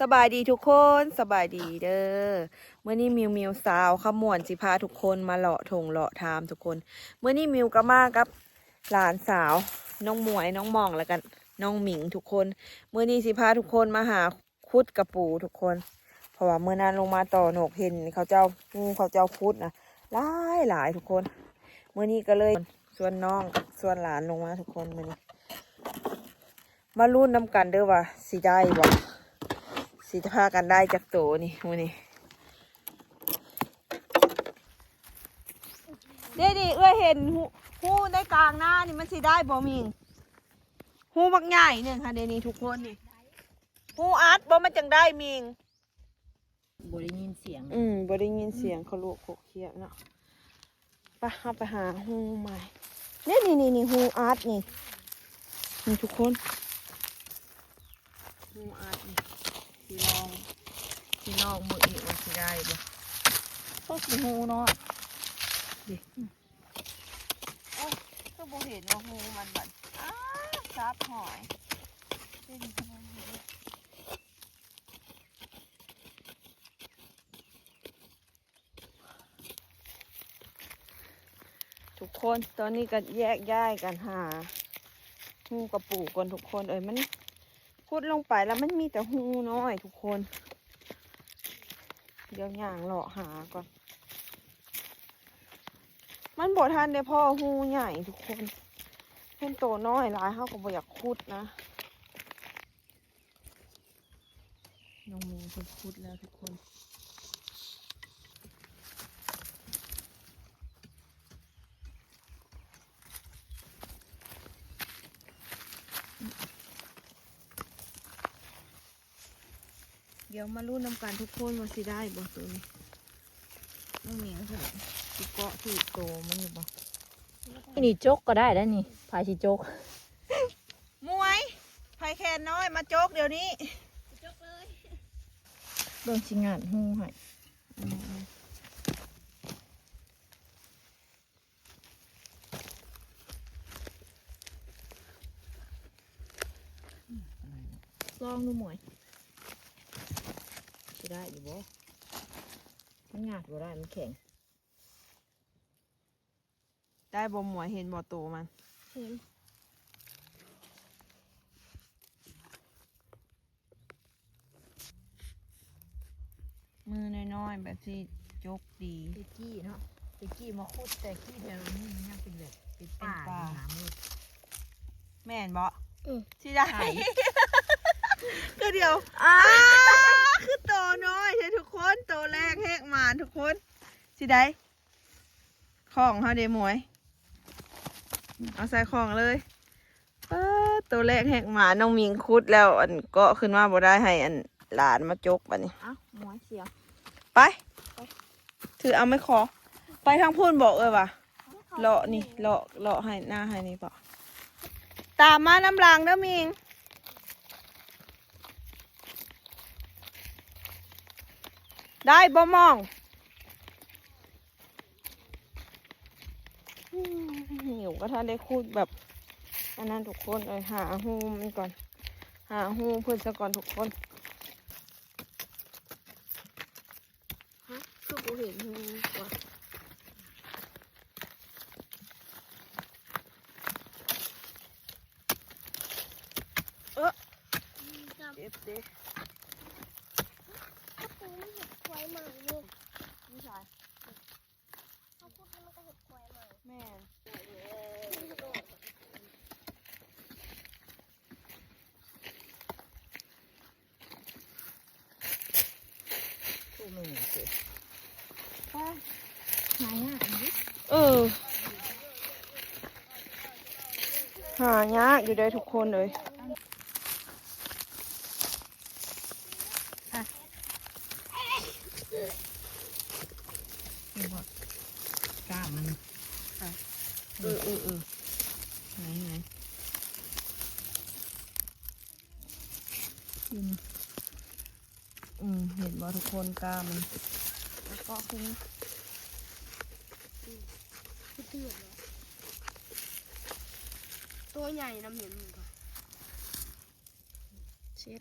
ສະບາຍດີທຸກຄົນ ສະບາຍດີເດີ. ມື້ນີ້ມິວ ມິວສາວຄຳມ່ວນຊິພາທຸກຄົນມາເລາະທົ່ງເລາະທາມທຸກຄົນ. ມື້ນີ້ມິວກໍມາກັບຫຼານສາວ ນ້ອງໝວຍ ນ້ອງໝ່ອງ ແລ້ວກໍນ້ອງໝິງທຸກຄົນ. ມື້ນີ້ຊິພາທຸກຄົນມາຫາ ຂຸດກະປູທຸກຄົນ ເພາະວ່າມື້ນັ້ນລົງມາຕໍ່ນົກ ເຫັນເຂົາເຈົ້າ ໝູ່ເຂົາເຈົ້າຂຸດນະ ຫຼາຍໆ ທຸກຄົນ. ມື້ນີ້ກໍເລີຍຊວນນ້ອງກັບຊວນຫຼານລົງມາທຸກຄົນ. ມື້ນີ້ມາລຸ້ນນຳກັນເດີວ່າຊິໄດ້ບໍ່ ຊິພາກັນໄດ້ຈັກໂຕນີ້ມື້ນີ້. ເດ້ນີ້ ເອື້ອຍເຫັນຮູ ຮູໃນກາງນານີ້ ມັນຊິໄດ້ບໍ່ມິງ? ຮູບັກໃຫຍ່ໜຶ່ງຫັ້ນເດນີ້ທຸກຄົນນີ້. ຮູອັດບໍ່ ມັນຈັ່ງໄດ້ມິງ? ບໍ່ໄດ້ຍິນສຽງ ອືມ ບໍ່ໄດ້ຍິນສຽງ ເຂົາລວກຄົກຄຽກເນາະ. ໄປ ເຮົາໄປຫາຮູໃໝ່. ນີ້ໆໆ ຮູອັດນີ້ ນີ້ທຸກຄົນ ຮູອັດນີ້. ຊິລອງ ຊິລອງເບິ່ງອີກວ່າຊິໄດ້ບໍ່. ໂອ້ ຄືຮູນ້ອຍເດ້. ໂອ້ຍ ຄືບໍ່ເຫັນວ່າຮູມັນບັດ. ອ້າ ສັບຫອຍ. ທຸກຄົນ ຕອນນີ້ກໍແຍກຍ້າຍກັນຫາຮູກະປູກ່ອນທຸກຄົນເອີຍ. ມັນຂຸດລົງໄປແລ້ວມັນມີແຕ່ຮູນ້ອຍທຸກຄົນ. ດຽວຍ່າງເລາະຫາກ່ອນ. ມັນບໍ່ທັນໄດ້ພໍ້ຮູໃຫຍ່ທຸກຄົນ. ເຫັນໂຕນ້ອຍຫຼາຍ ເຮົາກໍບໍ່ຢາກຂຸດນະ. ນ້ອງມິງເພິ່ນຂຸດແລ້ວທຸກຄົນ. ດຽວມາລຸ້ນນຳກັນທຸກຄົນວ່າຊິໄດ້ບໍ່ໂຕນີ້. ນ້ອງມິງເພິ່ນຊິເກາະຖືກໂຕມັນຢູ່ບໍ່? ນີ້ຈົກກໍໄດ້ແລ້ວນີ້ ໃຜຊິຈົກ? ໝວຍ ໃຜແຂນນ້ອຍມາຈົກດຽວນີ້. ຈົກເລີຍ ເບິ່ງຊິຫງານຮູໃຫ້. ລອງດູໝວຍ ຊິໄດ້ຢູ່ບໍ່? ມັນຫງາດບໍ່ໄດ້ ມັນແຂງ. ໄດ້ບໍ່ໝວຍ ເຫັນບໍ່ໂຕມັນ? ເຫັນ. ມືນ້ອຍໆ ແບບຊິຈົກດີ. ແຕ່ກີ້ເນາະ ແຕ່ກີ້ມາຂຸດ ແຕ່ກີ້ແຖວນີ້ມັນຍັງເປັນແບບເປັນປ່າ ເປັນປ່າ ຢູ່ນະ. ແມ່ນບໍ່? ອື ຊິໄດ້ ຄືດຽວ ອ້າ ຄືໂຕນ້ອຍແທ້ທຸກຄົນ. ໂຕແລກແຮກໝານທຸກຄົນ. ຊິໄດ້ ຂອງເຮົາເດໝວຍ ເອົາໃສ່ຂອງເລີຍ. ປາດ ໂຕແລກແຮກໝານ. ນ້ອງມິງຂຸດແລ້ວ ອັນ ເກາະຂຶ້ນມາບໍ່ໄດ້ ໃຫ້ອັນຫຼານມາຈົກບາດນີ້. ເອົ້າ ໝວຍສຽງ ໄປ ຖືເອົາໄມ້ຂໍ ໄປທາງພຸ້ນ. ບອກເອີຍວ່າ ເລາະນີ້ ເລາະ ເລາະໃຫ້ໜ້າໃຫ້ນີ້ເປາະ. ຕາມມານຳຫຼັງເດີມິງ. ໄດ້ບໍ່ໝ່ອງ? ອືມ ມິວກໍທັນໄດ້ຂຸດແບບອັນນັ້ນທຸກຄົນເອີຍ. ຫາຮູມັນກ່ອນ ຫາຮູເພິ່ນສາກ່ອນທຸກຄົນ. ຮະ ຄືບໍ່ເຫັນຮູວະ? ເອີ ເຈັບເດ້. ເຂົາປຸກມັນເຫັດຄວາຍໃໝ່ຢູ່ ຢູ່ໃສ? ເຂົາປຸກມັນກໍເຫັດຄວາຍໃໝ່ ແມ່ນ. ໂອ້ ແມ່ນເດ້. ໄປ ຫາຍາກເດ້. ເອີ ຫາຍາກຢູ່ເດ້ທຸກຄົນເອີຍ. ເຫັນບໍ່ ກ້າມມັນ. ເອີ ເອີ ເອີ ໄງ ໄງ ອືມ ເຫັນບໍ່ທຸກຄົນ ກ້າມມັນ. ແລ້ວກໍຄື ໂຕໃຫຍ່ນຳ ເຫັນບໍ່? ເຊັດ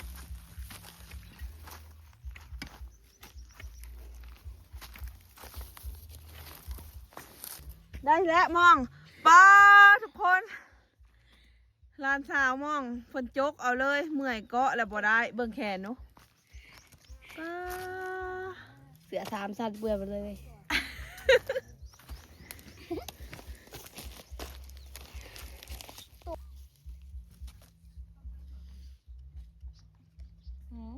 ได้แล้วม่อง ป๊า ทุกคน หลานสาวม่องเพิ่นจกเอาเลย เมื่อยเกาะแล้วบ่ได้ เบิ่งแขนหนู ป๊า เสื้อสามชั้นเปื้อนหมดเลย หืม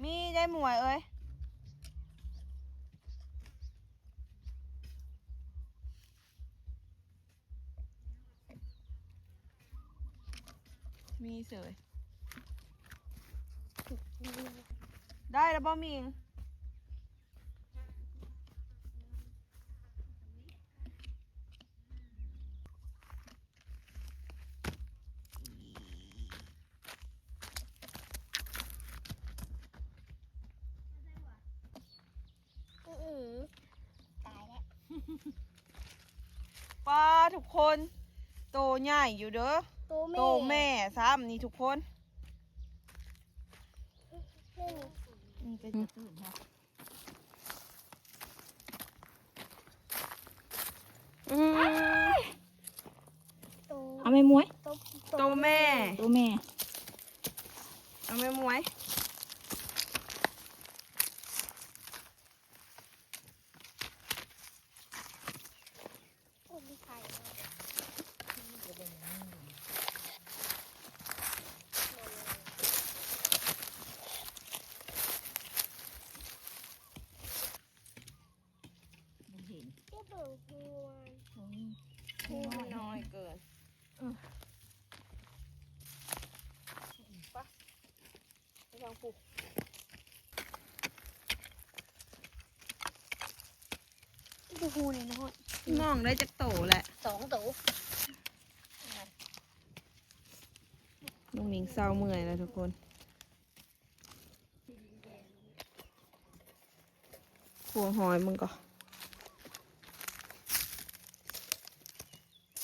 มีได้หมวยเอ้ย มีเสย ได้แล้วบ่มิง อื้อหือ ตายแล้ว ป๊า ทุกคน โตใหญ่อยู่เด้อ โตแม่ โตแม่ซ้ำนี่ทุกคน อืม เอาแม่มวย โต โตแม่ โตแม่ เอาแม่มวย บ่เห็น ก็เบิ่งงวง อืม มันน้อยเกิน อืม ไป ไปทางพุ้น โอ้โห นี่น้อย น้องได้จักโตแหละ สองโต น้องมิงเซาเมื่อยแล้วทุกคน ขัวหอยมึงก่อน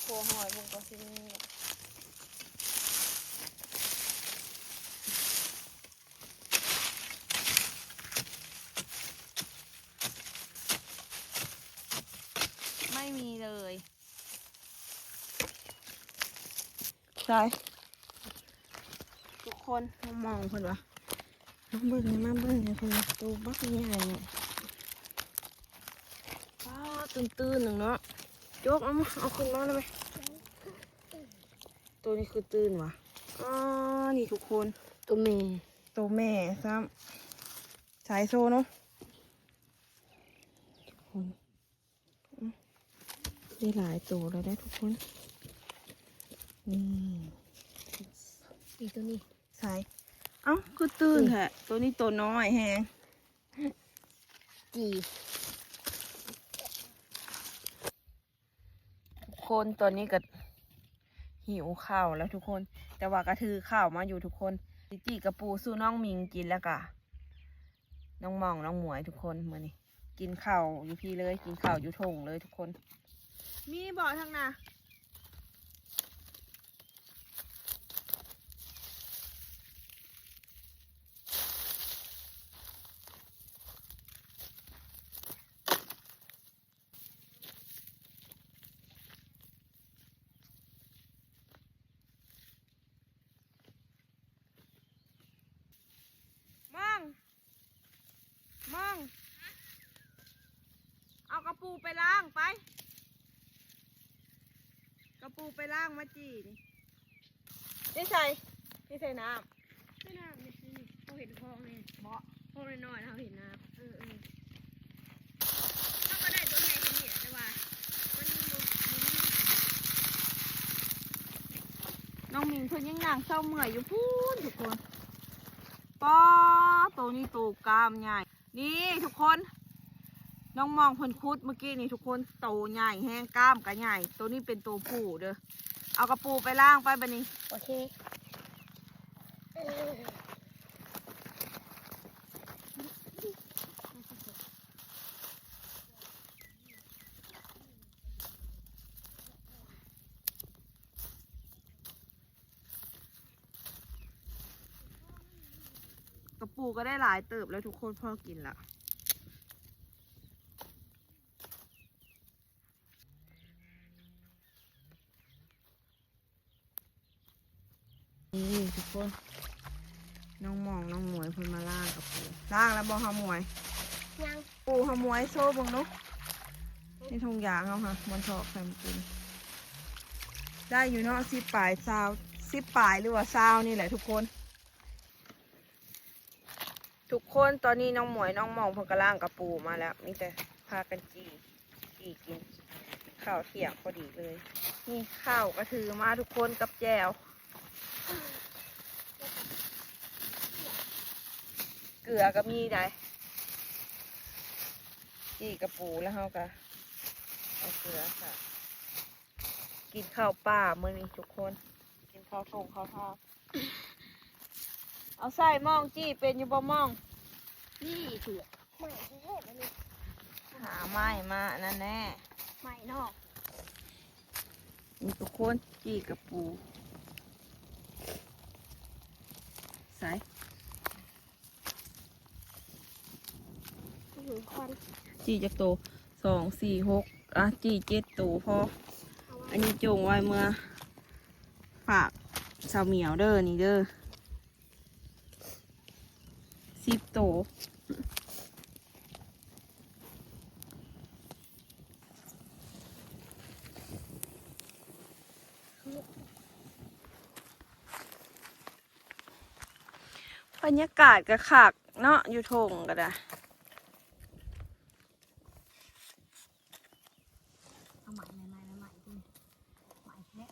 ขัวหอยมึงก่อนสิ ไม่มีเลย ใช่ ทุกคนมองเพิ่นว่า มาเบิ่ง มาเบิ่งให้เพิ่น โตบักใหญ่ ป๊า ตื่นๆ หนึ่งเนาะ จกเอามา เอาขึ้นมาได้ไหม ตัวนี้คือตื่นวะ อ๋อ นี่ทุกคน ตัวแม่ ตัวแม่ซ้ำ สายโซเนาะ ทุกคน ได้หลายตัวแล้วได้ทุกคน นี่ อีตัวนี้ ใส่ เอ้า คือตื่นแท้ ตัวนี้ตัวน้อยแฮง จี ทุกคน ตอนนี้ก็หิวข้าวแล้วทุกคน แต่ว่าก็ถือข้าวมาอยู่ทุกคน สิจีกระปูสู่น้องมิงกินแล้วก็ น้องมอง น้องหมวยทุกคน มื้อนี้กินข้าวอยู่พี้เลย กินข้าวอยู่ท่งเลยทุกคน มีบ่ทางนา มอง มอง เอากระปูไปล้างไป กระปูไปล้างมาจี่นี่ นี่ใส่ นี่ใส่น้ำ ใส่น้ำนี่ นี่ เขาเห็นคลองนี่ บ่ คลองน้อยๆ เขาเห็นน้ำ เออ เออ เขาก็ได้ตัวใหญ่กว่านี้แหละ แต่ว่ามันบ่ บ่มี น้องมิงเพิ่นยังนั่งเซาเมื่อยอยู่พู้นทุกคน ป๊า โตนี้โตกล้ามใหญ่ นี่ทุกคน น้องมองเพิ่นขุดเมื่อกี้นี่ทุกคน โตใหญ่แฮง กล้ามก็ใหญ่ โตนี้เป็นโตผู้เด้อ เอากระปูไปล้างไปบัดนี้ โอเค กระปูก็ได้หลายเติบแล้วทุกคน พอกินละ เ ຄົນ ນ້ອງໝອງ ນ້ອງໝວຍເພິ່ນມາລ້າງກະປູ ລ້າງແລ້ວບໍ່ ເຮົາໝວຍ? ຍັງ. ປູ ເຮົາໝວຍ ໂຊເບິ່ງດູ ໃນຖົງຢາງເຮົາຫະ ມັນຖອກໃສ່ມື້ກີ້ ໄດ້ຢູ່ເນາະ ສິບປາຍ ຊາວ ສິບປາຍ ຫຼືວ່າ ຊາວ ນີ້ແຫຼະທຸກຄົນ. ທຸກຄົນ ຕອນນີ້ນ້ອງໝວຍ ນ້ອງໝອງ ເພິ່ນກະລ້າງກະປູມາແລ້ວ ມີແຕ່ພາກັນຈີ່ ຈີ່ກິນເຂົ້າທ່ຽງພໍດີເລີຍ. ນີ້ເຂົ້າກະຖືມາທຸກຄົນ ກັບແຈ່ວ ເກືອກະມີໃດ໋ ຈີ່ກະປູ ແລ້ວເຮົາກະເອົາເກືອໃສ່ ກິນເຂົ້າປ່າມື້ນີ້ທຸກຄົນ ກິນເຂົ້າທົ່ງເຂົ້າທາງ. ເອົາໃສ່ໝອງ ຈີ່ເປັນຢູ່ບໍ່ໝອງ? ນີ້ເກືອ ໄມ້ແທ້ໆ ອັນນີ້ ຫາໄມ້ມາອັນນັ້ນແດ່ ໄມ້ເນາະ. ນີ້ທຸກຄົນ ຈີ່ກະປູ ໃສ່ ອື ຄວັນ ຈີ່ຈັກໂຕ? ສອງ ສີ່ ຫົກ ອ່ະ ຈີ່ເຈັດໂຕພໍ. ອັນນີ້ຈົ່ງໄວ້ເມືອຝາກສາວໝຽວເດີ ນີ້ເດີ ສິບໂຕ. ບັນຍາກາດກະຄັກເນາະ ຢູ່ທົ່ງກະໄດ້. ເອົາໃໝ່ ໃໝ່ ໃໝ່ ໃໝ່ ໃໝ່ ໃໝ່ແທ້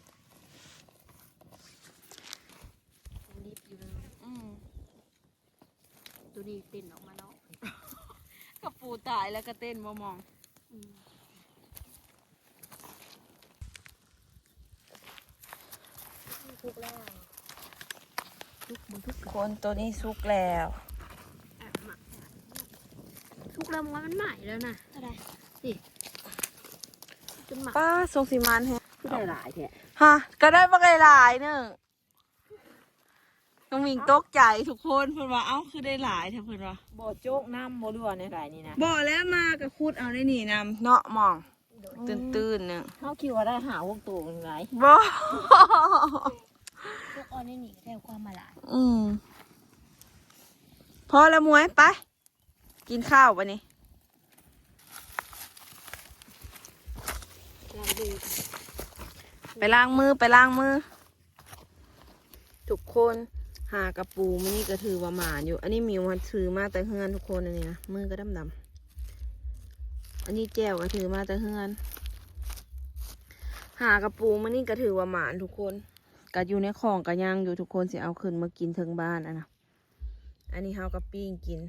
ຍັງດິບຢູ່ເລີຍ. ອື ໂຕນີ້ເຕັ້ນອອກມາເນາະ ກະປູຕາຍແລ້ວກະເຕັ້ນບໍ່ໝອງ. ອື ສຸກແລ້ວ ສຸກບໍ່ສຸກ ຄົນ ໂຕນີ້ສຸກແລ້ວ ສຸກແລ້ວ ມັນໄໝ້ແລ້ວນະ ເທົ່າໃດ ນີ້ ຈົນໝັກ ປ້າ ຊົງຊິມັນແຮງ ຄືໄດ້ຫຼາຍແທ້ ຮະ ກະໄດ້ບັກຫຼາຍໆ ໜຶ່ງ ນ້ອງມິງຕົກໃຈທຸກຄົນ ເພິ່ນວ່າ ເອົ້າ ຄືໄດ້ຫຼາຍແທ້ ເພິ່ນວ່າ ບໍ່ໂຈກນຳບໍ່ ຫຼືວ່າແນວໃດນີ້ນະ ບໍ່ແລ້ວ ມາກະຂຸດເອົາໃນນີ້ນຳເນາະ ໝອງ ຕື່ນໆ ໜຶ່ງ ເຮົາຄິດວ່າໄດ້ຫ້າຫົກໂຕນີ້ຫຼາຍ ບໍ່ ຕົກເອົາໃນນີ້ກະໄດ້ຄວາມມາຫຼາຍ. ອື ພໍແລ້ວໝວຍ ໄປ ກິນເຂົ້າບາດນີ້ ໄປລ້າງມື ໄປລ້າງມື ທຸກຄົນ. ຫາກະປູມື້ນີ້ກະຖືວ່າໝານຢູ່ ອັນນີ້ມິວຫັ້ນຖືມາແຕ່ເຮືອນທຸກຄົນ ອັນນີ້ນະ ມືກະດຳໆ ອັນນີ້ແຈ່ວກະຖືມາແຕ່ເຮືອນ. ຫາກະປູມື້ນີ້ກະຖືວ່າໝານທຸກຄົນ ກະຢູ່ໃນຂອງກະຍັງຢູ່ທຸກຄົນ ຊິເອົາຂຶ້ນມາກິນເທິງບ້ານ ອັນນະ. ອັນນີ້ເຮົາກະປີ້ງກິນ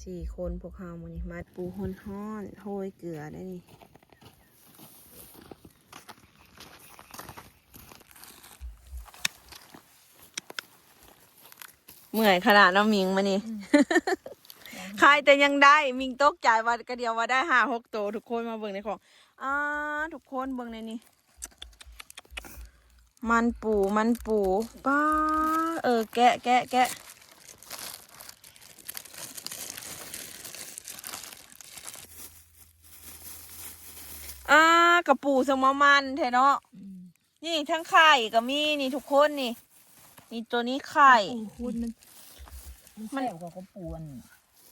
ສີ່ຄົນພວກເຮົາມື້ນີ້ ມາປູຮ້ອນໆ ໂຮຍເກືອໄດ້ນີ້. ເມື່ອຍຂະໜາດເນາະມິງມື້ນີ້ ອື ຄາຍແຕ່ຍັງໄດ້ ມິງຕົກໃຈວ່າກະດຽວວ່າໄດ້ຫ້າຫົກໂຕ ທຸກຄົນມາເບິ່ງໃນຂອງ ອ່າ ທຸກຄົນເບິ່ງໃນນີ້. ມັນປູ ມັນປູ ປ້າ ເອີ ແກະ ແກະ ແກະ ອ່າ ກະປູສະມາມັນແທ້ເນາະ ອື ນີ້ທັງໄຂ່ກະມີນີ້ທຸກຄົນນີ້ ນີ້ໂຕນີ້ໄຂ່ ໂອ້ ມັນ ມັນແຊບກວ່າກະປູອັນ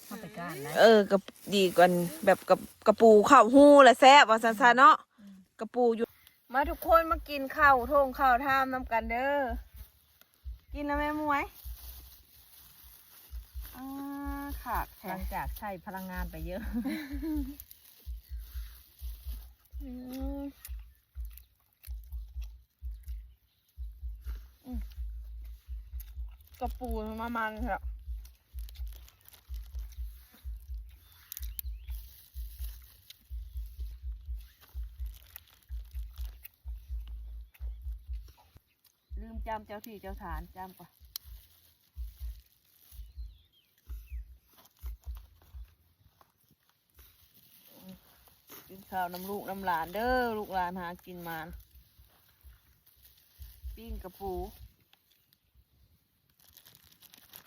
ເຮົາໄປກ້ານນະ ເອີ ກະດີກວ່າແບບ ກະ ກະປູເຂົ້າຮູລະແຊບວ່າຊັ້ນຊະເນາະ ອື ກະປູຢູ່. ມາທຸກຄົນ ມາກິນເຂົ້າທົ່ງເຂົ້າທາມນຳກັນເດີ ກິນແລ້ວແມ່ໝວຍ ອ່າ ຄັກແທ້ ຫຼັງຈາກໃຊ້ພະລັງງານໄປເຍີະ ອືມ. ອືມ ກະປູມາມັນແທ້ ລືມຈຳເຈົ້າທີ່ເຈົ້າຖານ ຈຳກ່ອນ. ກິນເຂົ້ານຳລູກນຳຫຼານເດີ ລູກຫຼານຫາກິນໝານ ປີ້ງກະປູ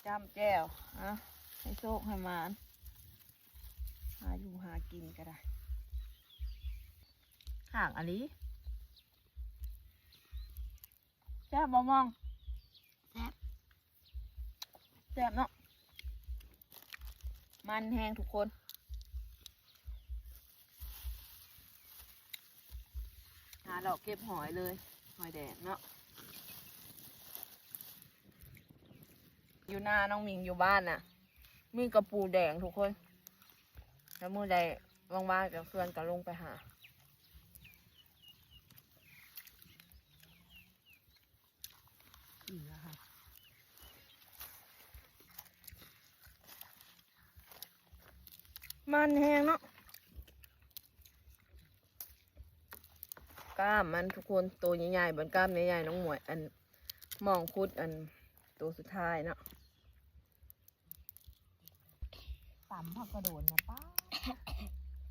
ຈ້ຳແຈ່ວ ອະ ໃຫ້ໂຊກໃຫ້ໝານ ຫາຢູ່ຫາກິນກະໄດ້ ຫາກອະລີ. ແຊບບໍ່ມອງ? ແຊບເນາະ ມັນແຮງທຸກຄົນ. ຫາເລາະເກັບຫອຍເລີຍ ຫອຍແດງເນາະ. ຢູ່ນານ້ອງມິງຢູ່ບ້ານນະ ມີແຕ່ປູແດງທຸກຄົນ. ແລ້ວມື້ໃດວ່າງໆ ກາງຄືນກະລົງໄປຫາ. ອີກແລ້ວຄ່ະ ມັນແຮງເນາະ. ກ້າມມັນທຸກຄົນ ໂຕໃຫຍ່ໆ ເບິ່ງກ້າມໃຫຍ່ໆ ນ້ອງໝວຍ ອັນ ມອງຄຸດ ອັນ ໂຕສຸດທ້າຍເນາະ. ຕຳຜັກກະໂດນນະ ປ້າ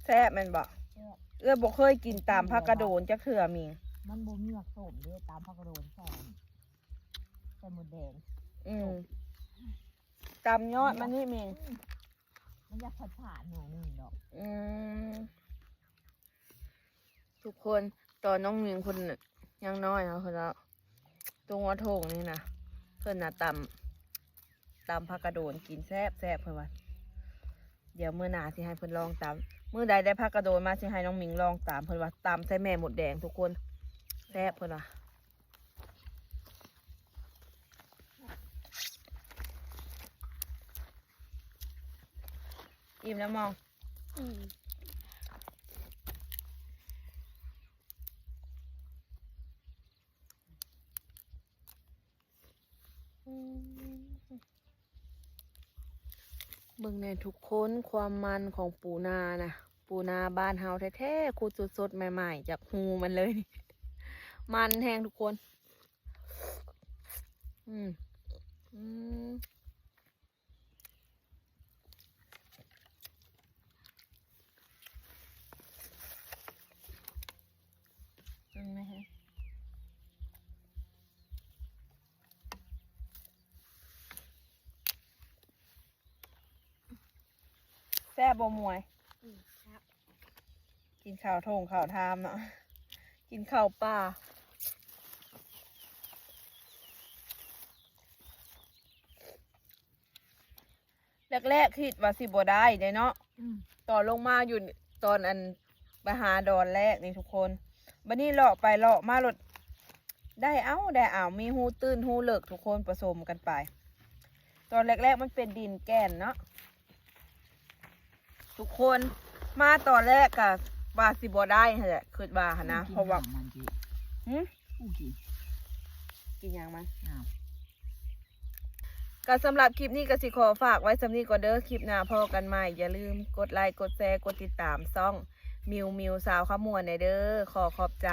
ແຊບແມ່ນບໍ່? ແຊບ. ເອື້ອຍບໍ່ເຄີຍກິນຕຳຜັກກະໂດນຈັກເທື່ອມິງ. ມັນບໍ່ມີໝາກສົ້ມເດ້ ຕຳຜັກກະໂດນໃສ່ ໃສ່ມົດແດງ. ອືມ ຕຳຍອດມັນນີ້ມິງ. ອືມ ມັນຢາກຝາດໆ ໜ້ອຍໜຶ່ງດອກ. ອືມ ທຸກຄົນ ຕອນນ້ອງມິງເພິ່ນຍັງນ້ອຍເນາະ ເພິ່ນວ່າຕົງວ່າຖົງນີ້ນະ ເພິ່ນນະຕຳ ຕຳຜັກກະໂດນກິນແຊບໆ ເພິ່ນວ່າ. ດຽວມື້ໜ້າຊິໃຫ້ເພິ່ນລອງຕຳ ມື້ໃດໄດ້ຜັກກະໂດນມາຊິໃຫ້ນ້ອງມິງລອງຕຳ ເພິ່ນວ່າຕຳໃສ່ແມ່ມົດແດງທຸກຄົນ ແຊບເພິ່ນວ່າ. ອີ່ມແລ້ວມອງ. ອືມ ອືມ ເບິ່ງແດ່ທຸກຄົນ ຄວາມມັນຂອງປູນານະ ປູນາບ້ານເຮົາແທ້ໆ ຂຸດສົດໆ ໃໝ່ໆ ຈາກຮູມັນເລີຍ. ມັນແຮງທຸກຄົນ. ອືມ ອືມ ອືມ ແຊບບໍ່ໝວຍ? ອືມ ແຊບ. ກິນເຂົ້າທົ່ງເຂົ້າທາມເນາະ ກິນເຂົ້າປ່າ. ແລກໆ ຄິດວ່າຊິບໍ່ໄດ້ເດ້ເນາະ. ອືມ ຕອນລົງມາຢູ່ ຕອນອັນ ໄປຫາດອນແລກນີ້ທຸກຄົນ ບັດນີ້ເລາະໄປເລາະມາໂລດ ໄດ້ເອົາ ໄດ້ເອົາ ມີຮູຕື້ນຮູເລິກທຸກຄົນ ປະສົມກັນໄປ. ຕອນແລກໆ ມັນເປັນດິນແກ່ນເນາະ ທຸກຄົນ. ມາຕອນແລກກະວ່າຊິບໍ່ໄດ້ຫັ້ນແຫຼະ ຄິດວ່າຫັ້ນນະ ເພາະວ່າ ຫຶ? ກູກິນ ກິນຫຍັງມັນ? ກະສຳລັບຄລິບນີ້ກະຊິຂໍຝາກໄວ້ສ່ຳນີ້ກ່ອນເດີ ຄລິບໜ້າພໍ້ກັນໃໝ່. ຢ່າລືມກົດໄລ ກົດແຊ ກົດຕິດຕາມຊ່ອງມິວມິວ ສາວຄຳມ່ວນແດ່ເດີ. ຂໍຂອບໃຈ.